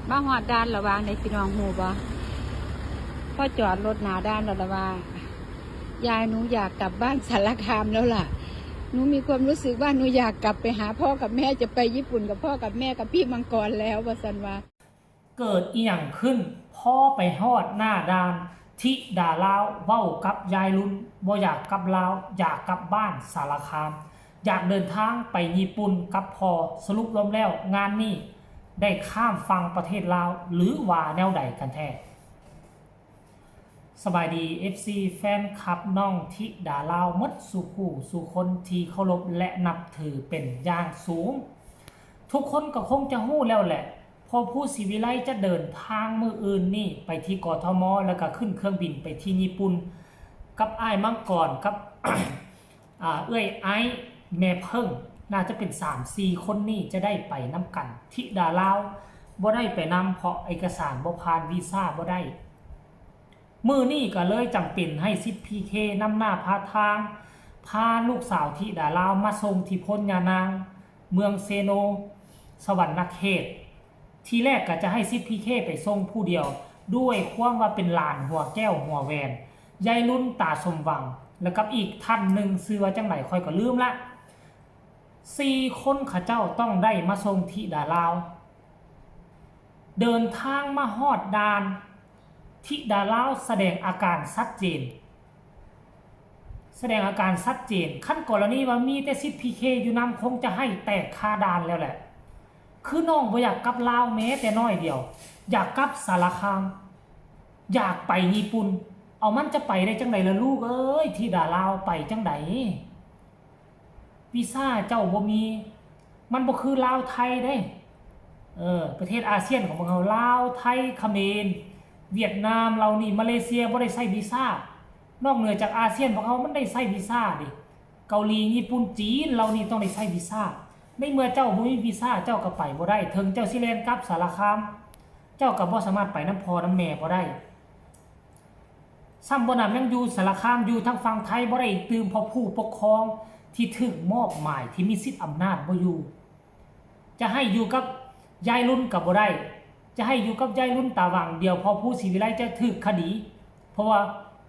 ມາຮອດດ່ານລະຫວ່າງໃດ ພີ່ນ້ອງຮູ້ບໍ່? ພໍຈອດລົດໜ້າດ່ານແລ້ວລະວ່າ ຍາຍ ໜູຢາກກັບບ້ານສາລະຄາມແລ້ວລະ. ໜູມີຄວາມຮູ້ສຶກວ່າໜູຢາກກັບໄປຫາພໍ່ກັບແມ່ ຈະໄປຍີ່ປຸ່ນກັບພໍ່ກັບແມ່ກັບພີ່ມັງກອນແລ້ວ ວ່າຊັ້ນວ່າ. ເກີດອີ່ຫຍັງຂຶ້ນ? ພໍໄປຮອດໜ້າດ່ານ ທິດາລາວເວົ້າກັບຍາຍລຸນ ບໍ່ຢາກກັບລາວ, ຢາກກັບບ້ານສາລະຄາມ, ຢາກເດີນທາງໄປຍີ່ປຸ່ນກັບພໍ່. ສະຫຼຸບລວມແລ້ວ ງານນີ້ໄດ້ຂ້າມຝັ່ງປະເທດລາວ ຫຼືວ່າແນວໃດກັນແທ້? ສະບາຍດີ ເອັຟຊີ ແຟນຄລັບນ້ອງທິດາລາວໝົດສູ່ຜູ້ສູ່ຄົນທີ່ເຄົາລົບ ແລະ ນັບຖືເປັນຢ່າງສູງ. ທຸກຄົນກໍຄົງຈະຮູ້ແລ້ວແຫຼະ ພໍ່ພູ ສີວິໄລ ຈະເດີນທາງມື້ອື່ນນີ້ໄປທີ່ ກທມ ແລ້ວກໍຂຶ້ນເຄື່ອງບິນໄປທີ່ຍີ່ປຸ່ນ ກັບອ້າຍມັງກອນ ກັບ ອາ ເອື້ອຍໄອ ແມ່ເພິ່ງ ໜ້າຈະເປັນສາມສີ່ຄົນນີ້ຈະໄດ້ໄປນຳກັນ. ທິດາລາວບໍ່ໄດ້ໄປນຳ ເພາະເອກະສານບໍ່ຜ່ານ ວີຊາບໍ່ໄດ້. ມື້ນີ້ກໍເລີຍຈຳເປັນໃຫ້ສິດ ພີເຄ ນຳໜ້າພາທາງ ພາລູກສາວທິດາລາວມາສົ່ງທີ່ໂພນຍານາງ ເມືອງເຊໂນ ສະຫວັນນະເຂດ. ທີແລກກໍຈະໃຫ້ສິດ ພີເຄ ໄປສົ່ງຜູ້ດຽວ ດ້ວຍຄວາມວ່າເປັນຫຼານຫົວແກ້ວຫົວແຫວນ ຍາຍລຸນ ຕາສົມຫວັງ ແລະ ກັບອີກທ່ານໜຶ່ງ ຊື່ວ່າຈັ່ງໃດຂ້ອຍກໍລືມລະ. ສີ່ຄົນເຂົາເຈົ້າຕ້ອງໄດ້ມາສົ່ງທິດາລາວ. ເດີນທາງມາຮອດດ່ານ ທິດາລາວສະແດງອາການຊັດເຈນ, ສະແດງອາການຊັດເຈນ. ຄັນກໍລະນີວ່າມີແຕ່ສິດ ພີເຄ ຢູ່ນຳ ຄົງຈະໄຫ້ແຕກຄາດ່ານແລ້ວແຫຼະ. ຄືນ້ອງບໍ່ຢາກກັບລາວແມ້ແຕ່ນ້ອຍດຽວ, ຢາກກັບສາລະຄາມ, ຢາກໄປຍີ່ປຸ່ນ. ເອົາ ມັນຈະໄປໄດ້ຈັ່ງໃດລະລູກເອີຍ? ທິດາລາວໄປຈັ່ງໃດ? ວີຊາເຈົ້າບໍ່ມີ, ມັນບໍ່ຄືລາວໄທເດ້. ເອີ ປະເທດອາຊຽນຂອງພວກເຮົາ ລາວ, ໄທ, ຂະເໝນ, ຫວຽດນາມ ເຫຼົ່ານີ້, ມາເລເຊຍບໍ່ໄດ້ໃຊ້ວີຊາ. ນອກເໜືອຈາກອາຊຽນພວກເຮົາ ມັນໄດ້ໃຊ້ວີຊາເດ້. ເກົາຫຼີ, ຍີ່ປຸ່ນ, ຈີນ ເຫຼົ່ານີ້ຕ້ອງໄດ້ໃຊ້ວີຊາ. ໃນເມື່ອເຈົ້າບໍ່ມີວີຊາ ເຈົ້າກໍໄປບໍ່ໄດ້. ເຖິງເຈົ້າຊິແລ່ນກັບສາລະຄາມ, ເຈົ້າກໍບໍ່ສາມາດໄປນຳພໍ່ນຳແມ່ບໍ່ໄດ້. ຊ້ຳບໍ່ໜຳ ຍັງຢູ່ສາລະຄາມ ຢູ່ທາງຝັ່ງໄທບໍ່ໄດ້ອີກຕື່ມ ເພາະຜູ້ປົກຄອງທີ່ຖືກມອບໝາຍ ທີ່ມີສິດອຳນາດບໍ່ຢູ່. ຈະໃຫ້ຢູ່ກັບຍາຍລຸນກໍບໍ່ໄດ້, ຈະໃຫ້ຢູ່ກັບຍາຍລຸນຕາຫວ່າງ ດຽວພໍ່ພູ ສີວິໄລ ຈະຖືກຄະດີ, ເພາະວ່າ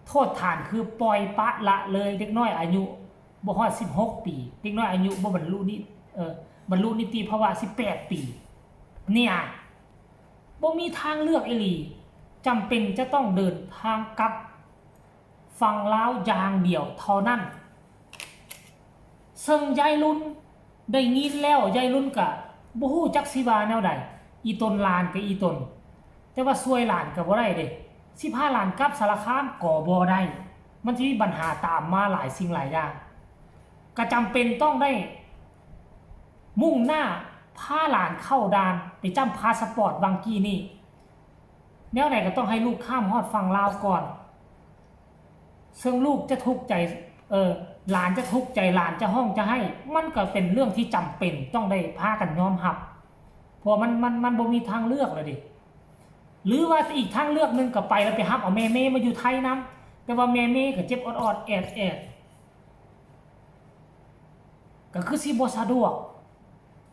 ໂທດຖານຄືປ່ອຍປະລະເລີຍເດັກນ້ອຍອາຍຸບໍ່ຮອດສິບຫົກປີ, ເດັກນ້ອຍອາຍຸບໍ່ບັນລຸນິ, ເອີ ບັນລຸນິຕິພາວະສິບແປດປີ. ເນຍ ບໍ່ມີທາງເລືອກອີ່ຫຼີ, ຈຳເປັນຈະຕ້ອງເດີນທາງກັບຝັ່ງລາວຢ່າງດຽວເທົ່ານັ້ນ. ເຊິ່ງຍາຍລຸນໄດ້ຍິນແລ້ວ, ຍາຍລຸນກະບໍ່ຮູ້ຈັກຊິວ່າແນວໃດ, ອີ່ຕົນຫຼານກະອີ່ຕົນ, ແຕ່ວ່າຊ່ວຍຫຼານກະບໍ່ໄດ້ເດ້, ຊິພາຫຼານກັບສາລະຄາມກໍບໍ່ໄດ້, ມັນຊິມີບັນຫາຕາມມາຫຼາຍສິ່ງຫຼາຍຢ່າງ. ກະຈຳເປັນຕ້ອງໄດ້ ມຸ່ງໜ້າພາຫຼານເຂົ້າດ່ານໄປຈ້ຳພາສະປອດຫວ່າງກີ້ນີ້. ແນວໃດກໍຕ້ອງໃຫ້ລູກຂ້າມຮອດຝັ່ງລາວກ່ອນ. ເຊິ່ງລູກຈະທຸກໃຈ, ເອີ, ຫຼານຈະທຸກໃຈ, ຫຼານຈະຮ້ອງຈະໄຫ້, ມັນກໍເປັນເລື່ອງທີ່ຈຳເປັນຕ້ອງໄດ້ພາກັນຍອມຮັບ, ເພາະວ່າມັນ, ມັນ, ມັນບໍ່ມີທາງເລືອກແລ້ວເດ້. ຫຼືວ່າອີກທາງເລືອກໜຶ່ງກໍໄປແລ້ວໄປຮັບເອົາແມ່ເມມາຢູ່ໄທນຳ, ແຕ່ວ່າແມ່ເມກໍເຈັບອອດໆແອດໆ. ກໍຄືຊິບໍ່ສະດວກ.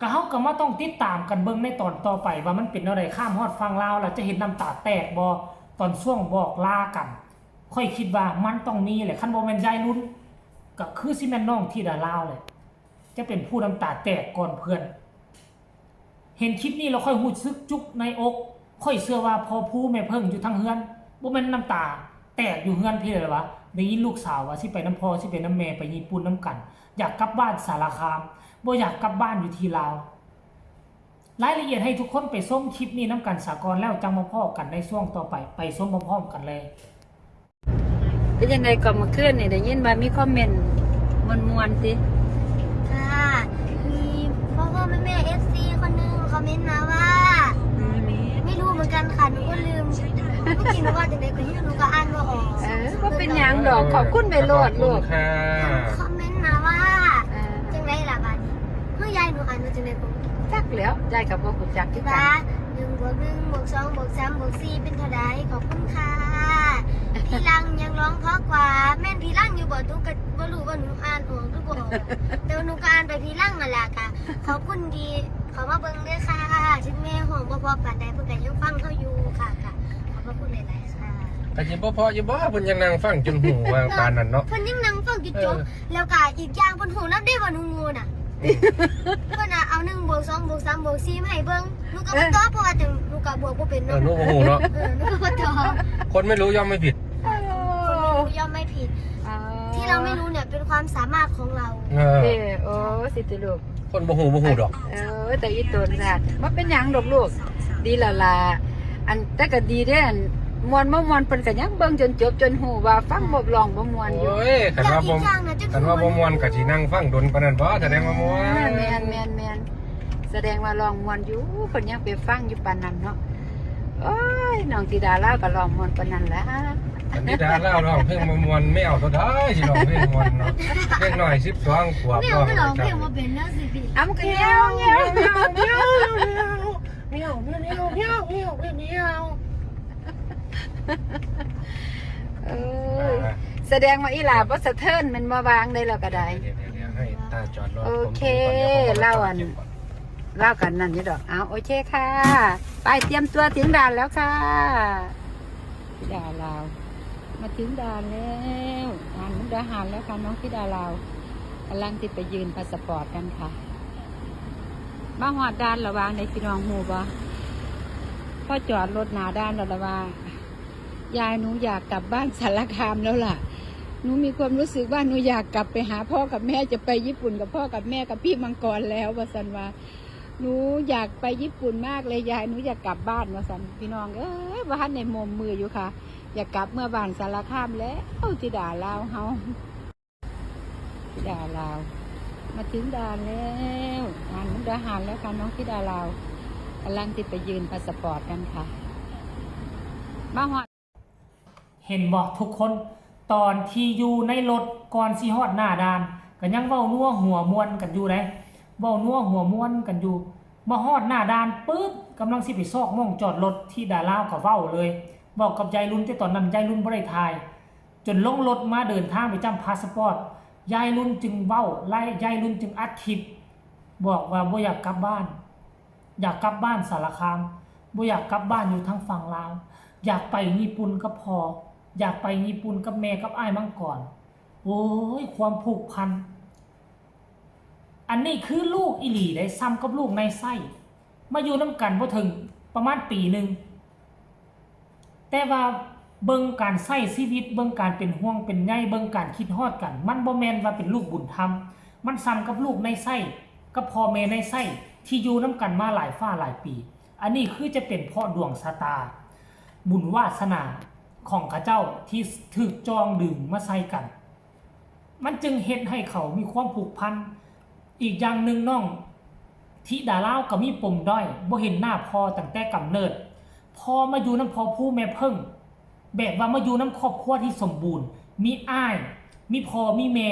ກໍເຮົາກໍມາຕ້ອງຕິດຕາມກັນເບິ່ງໃນຕອນຕໍ່ໄປວ່າມັນເປັນແນວໃດ, ຂ້າມຮອດຝັ່ງລາວແລ້ວຈະເຫັນນ້ຳຕາແຕກບໍ່ ຕອນຊ່ວງບອກລາກັນ. ຂ້ອຍຄິດວ່າມັນຕ້ອງມີແຫຼະ, ຄັນບໍ່ແມ່ນຍາຍລຸນ ກໍຄືຊິແມ່ນນ້ອງທິດາລາວແຫຼະ ຈະເປັນຜູ້ນ້ຳຕາແຕກກ່ອນເພື່ອນ. ເຫັນຄລິບນີ້ແລ້ວຂ້ອຍຮູ້ສຶກຈຸກໃນອົກ, ຂ້ອຍເຊື່ອວ່າພໍ່ພູແມ່ເພິ່ງຢູ່ທາງເຮືອນ ບໍ່ແມ່ນນ້ຳຕາແຕກຢູ່ເຮືອນພີ້ແລ້ວວະ. ໄດ້ຍິນລູກສາວວ່າຊິໄປນຳພໍ່, ຊິໄປນຳແມ່, ໄປຍີ່ປຸ່ນນຳກັນ, ຢາກກັບບ້ານສາລະຄາມ, ບໍ່ຢາກກັບບ້ານຢູ່ທີ່ລາວ. ລາຍລະອຽດໃຫ້ທຸກຄົນໄປຊົມຄລິບນີ້ນຳກັນສາກ່ອນ ແລ້ວຈັ່ງມາພໍ້ກັນໃນຊ່ວງຕໍ່ໄປ, ໄປຊົມພ້ອມໆກັນເລີຍ. ເປັນຈັ່ງໃດກໍເມື່ອຄືນນີ້ ໄດ້ຍິນວ່າມີຄອມເມັນມ່ວນໆຕິ? ຄ່ະ ມີພໍ່ໆແມ່ໆ ເອັຟຊີ ຄົນໜຶ່ງຄອມເມັນມາວ່າ ອືມ ໄມ່ຮູ້ເໝືອນກັນຄ່ະ ໜູກໍລືມ. ເມື່ອກີ້ໜູເວົ້າຈັ່ງໃດກໍຫູ ໜູກໍອ່ານບໍ່ອອກ. ເອີ ບໍ່ເປັນຫຍັງດອກ ຂອບຄຸນໄປໂລດລູກ. ຂອບຄຸນຄ່ະ. ຄອມເມັນມາວ່າ ເອີ ຈັ່ງໃດລະບາດນີ້? ເຮີ້ຍ ຍາຍ ໜູອ່ານວ່າຈັ່ງໃດ? ຈັກແລ້ວ ຍາຍກໍບໍ່ຮູ້ຈັກຄືກັນ. ໜຶ່ງບວກໜຶ່ງບວກສອງບວກສາມບວກສີ່ເປັນເທົ່າໃດ? ຂອບຄຸນຄ່ະ. ທີຫຼັງຢາກລອງເພາະກວ່າ ແມ່ນທີຫຼັງຢູ່ບໍ່? ໜູກໍບໍ່ຮູ້ວ່າໜູອ່ານອອກຫຼືບໍ່ອອກ ແຕ່ວ່າໜູກໍອ່ານໄປທີຫຼັງຫັ້ນລະ. ກະຂອບຄຸນທີ່ເຂົ້າມາເບິ່ງເດີຄ່ະ. ເຖິງແມ່ຮ້ອງບໍ່ເພາະປານໃດ ເພິ່ນກໍຍັງ ກໍຊິບໍ່ເພາະຢູ່ບໍ່ ເພິ່ນຍັງນັ່ງຟັງຈົນຮູ້ວ່າປານນັ້ນເນາະ ເພິ່ນຍັງນັ່ງຟັງຈົນຈົບ. ເອີ ແລ້ວກໍອີກຢ່າງເພິ່ນຮູ້ນຳເດ້ວ່າໜູໂງ່ນະ ອືມ ເພິ່ນນະເອົາໜຶ່ງບວກສອງບວກສາມບວກສີ່ມາໃຫ້ເບິ່ງ ໜູກໍບໍ່ຕອບ ເອີ ເພາະວ່າໜູກໍບວກບໍ່ເປັນເນາະ ເອີ ໜູບໍ່ຮູ້ເນາະ ເອີ ໜູກໍບໍ່ຕອບ. คนไม่รู้ย่อมไม่ผิด ເອີ คนไม่รู้ย่อมไม่ผิด ອໍ ที่เราไม่รู้เนี่ยเป็นความสามารถของเรา ເອີ ເອີ ໂອ້ ຊິຕິລູກ ຄົນບໍ່ຮູ້ບໍ່ຮູ້ດອກ ເອີ ແຕ່ອີ່ຕົນຊະ ບໍ່ເປັນຫຍັງດອກລູກ ດີແລ້ວລະ ອັນ ແຕ່ກໍດີເດ້ ອັນ ມ່ວນບໍ່ມ່ວນ ເພິ່ນກໍຍັງເບິ່ງຈົນຈົບ ຈົນຮູ້ວ່າຟັງບໍ່ ຮ້ອງບໍ່ມ່ວນຢູ່. ໂອ້ຍ ຄັນວ່າບໍ່ ຄັນວ່າບໍ່ມ່ວນກໍຊິນັ່ງຟັງດົນປານນັ້ນບໍ່ ສະແດງວ່າມ່ວນ. ແມ່ນໆໆໆ ສະແດງວ່າຮ້ອງມ່ວນຢູ່ ເພິ່ນຍັງໄປຟັງຢູ່ປານນັ້ນເນາະ. ໂອ້ຍ ນ້ອງທິດາລາວກໍຮ້ອງມ່ວນປານນັ້ນລະ. ຄັນທິດາລາວຮ້ອງເພງບໍ່ມ່ວນ ແມວຕົວໃດຊິຮ້ອງເພງມ່ວນເນາະ ເດັກນ້ອຍສິບສອງຂວບ ແມວກໍຮ້ອງເພງບໍ່ເປັນແລ້ວຊິພີ່. ເອົາ ມັນກໍແມວ ແມວ ແມວ ແມວ ແມວ ແມວ ແມວ ແມວ ແມວ ແມວ ແມວ ແມວ ເອີຍ ອ່າ ສະແດງວ່າອີ່ຫຼ້າບໍ່ສະເທີນແມ່ນບໍ່ ວ່າງໃດແລ້ວກໍໄດ້. ດຽວໆໆ ໃຫ້ຕາຈອດລົດ ໂອເຄ ເຮົາອັນ ລາວກໍນັ້ນຢູ່ດອກ. ເອົາ ໂອເຄຄ່ະ ໄປ ຕຽມຕົວເຖິງດ່ານແລ້ວຄ່ະ ທິດາລາວ ມາເຖິງດ່ານແລ້ວ ດ່ານມຸກດາຫານແລ້ວຄ່ະ ນ້ອງທິດາລາວ ກຳລັງຊິໄປຍື່ນພາສະປອດກັນຄ່ະ. ມາຮອດດ່ານລະວ່າໃດ ພີ່ນ້ອງຮູ້ບໍ່? ພໍຈອດລົດໜ້າດ່ານແລ້ວລະວ່າ ຍາຍ ໜູຢາກກັບບ້ານສາລະຄາມແລ້ວລະ ໜູມີຄວາມຮູ້ສຶກວ່າໜູຢາກກັບໄປຫາພໍ່ກັບແມ່ ຈະໄປຍີ່ປຸ່ນກັບພໍ່ກັບແມ່ກັບພີ່ມັງກອນແລ້ວ ວ່າຊັ້ນວ່າ ໜູຢາກໄປຍີ່ປຸ່ນມາກເລີຍຍາຍ ໜູຢາກກັບບ້ານ ວ່າຊັ້ນ. ພີ່ນ້ອງເອີຍ ບໍ່ທັນໄດ້ມົມມືຢູ່ຄ່ະ ຢາກກັບເມືອບ້ານສາລະຄາມແລ້ວ ທິດາລາວເຮົາ. ທິດາລາວ ມາເຖິງດ່ານແລ້ວ ດ່ານມຸກດາຫານແລ້ວຄ່ະ ນ້ອງທິດາລາວ ກຳລັງຊິໄປຍື່ນພາສະປອດກັນຄ່ະ ມາຮອດ ເຫັນບໍ່ທຸກຄົນ? ຕອນທີ່ຢູ່ໃນລົດກ່ອນຊິຮອດໜ້າດ່ານ ກໍຍັງເວົ້ານົວຫົວມ່ວນກັນຢູ່ເດ້ ເວົ້ານົວຫົວມ່ວນກັນຢູ່. ມາຮອດໜ້າດ່ານປຶບ ກຳລັງຊິໄປຊອກໝ່ອງຈອດລົດ ທິດາລາວກໍເວົ້າເລີຍ ເວົ້າກັບຍາຍລຸນ ແຕ່ຕອນນັ້ນຍາຍລຸນບໍ່ໄດ້ຖ່າຍ ຈົນລົງລົດມາເດີນທາງໄປຈ້ຳພາສະປອດ ຍາຍລຸນຈຶ່ງເວົ້າ ຍາຍລຸນຈຶ່ງອັດຄລິບ ບອກວ່າບໍ່ຢາກກັບບ້ານ ຢາກກັບບ້ານສາລະຄາມ ບໍ່ຢາກກັບບ້ານຢູ່ທາງຝັ່ງລາວ ຢາກໄປຍີ່ປຸ່ນກັບພໍ່ ຢາກໄປຍີ່ປຸ່ນກັບແມ່ກັບອ້າຍມັງກອນ. ໂອ້ຍ ຄວາມຜູກພັນ ອັນນີ້ຄືລູກອີ່ຫຼີເດ້ ສ່ຳກັບລູກໃນໄສ້ ມາຢູ່ນຳກັນບໍ່ເຖິງປະມານປີໜຶ່ງ ແຕ່ວ່າເບິ່ງການໃຊ້ຊີວິດ ເບິ່ງການເປັນຫ່ວງເປັນໃຍ ເບິ່ງການຄິດຮອດກັນ ມັນບໍ່ແມ່ນວ່າເປັນລູກບຸນທຳ ມັນສ່ຳກັບລູກໃນໄສ້ ກັບພໍ່ແມ່ໃນໄສ້ ທີ່ຢູ່ນຳກັນມາຫຼາຍຟ້າຫຼາຍປີ. ອັນນີ້ຄືຈະເປັນເພາະດວງຊະຕາ ບຸນວາສະໜາຂອງເຂົາເຈົ້າທີ່ຖືກຈອງດຶງມາໃສ່ກັນ ມັນຈຶ່ງເຮັດໃຫ້ເຂົາມີຄວາມຜູກພັນ. ອີກຢ່າງໜຶ່ງ ນ້ອງທິດາລາວກໍມີປົມດ້ອຍ ບໍ່ເຫັນໜ້າພໍ່ຕັ້ງແຕ່ກຳເນີດ. ພໍ່ມາຢູ່ນຳພໍ່ພູແມ່ເພິ່ງ ແບບວ່າມາຢູ່ນຳຄອບຄົວທີ່ສົມບູນ ມີອ້າຍ ມີພໍ່ ມີແມ່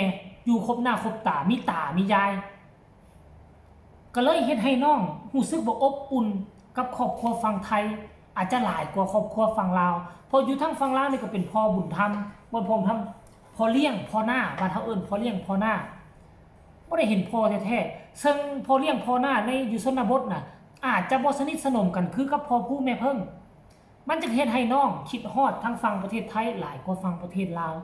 ຢູ່ຄົບໜ້າຄົບຕາ ມີຕາ ມີຍາຍ ກໍເລີຍເຮັດໃຫ້ນ້ອງຮູ້ສຶກບໍ່ອົບອຸ່ນກັບຄອບຄົວຝັ່ງໄທ ອາດຈະຫຼາຍກວ່າຄອບຄົວຝັ່ງລາວ ເພາະຢູ່ທາງຝັ່ງລາວນີ້ກໍເປັນພໍ່ບຸນທຳ ບໍ່ແມ່ນພໍ່ບຸນທຳ ພໍ່ລ້ຽງພໍ່ນ້າ ບ້ານເຮົາເອີ້ນພໍ່ລ້ຽງພໍ່ນ້າ ບໍ່ໄດ້ເຫັນພໍ່ແທ້ໆ ເຊິ່ງພໍ່ລ້ຽງພໍ່ນ້າໃນຢູ່ຊົນນະບົດນະ ອາດຈະບໍ່ສະໜິດສະໜົມກັນຄືກັບພໍ່ພູແມ່ເພິ່ງ. ມັນຈຶ່ງເຮັດໃຫ້ນ້ອງຄິດຮອດທາງຝັ່ງປະເທດໄທຫຼາຍກວ່າຝັ່ງປະເທດລາວ.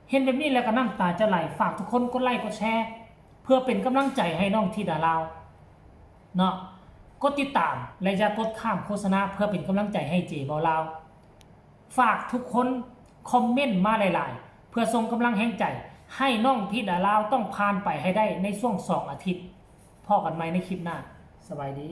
ເຫັນແບບນີ້ແລ້ວກໍນ້ຳຕາຈະໄຫຼ. ຝາກທຸກຄົນກົດໄລ້ກົດແຊ ເພື່ອເປັນກຳລັງໃຈໃຫ້ນ້ອງທິດາລາວເນາະ. ກົດຕິດຕາມ ແລະ ຢ່າກົດຂ້າມໂຄສະນາ ເພື່ອເປັນກຳລັງໃຈໃຫ້ເຈເບົາລາວ. ຝາກທຸກຄົນຄອມເມັນມາຫຼາຍໆ ເພື່ອສົ່ງກຳລັງແຮງໃຈໃຫ້ນ້ອງທິດາລາວຕ້ອງຜ່ານໄປໃຫ້ໄດ້ໃນຊ່ວງສອງອາທິດ. ພໍ້ກັນໃໝ່ໃນຄລິບໜ້າ. ສະບາຍດີ.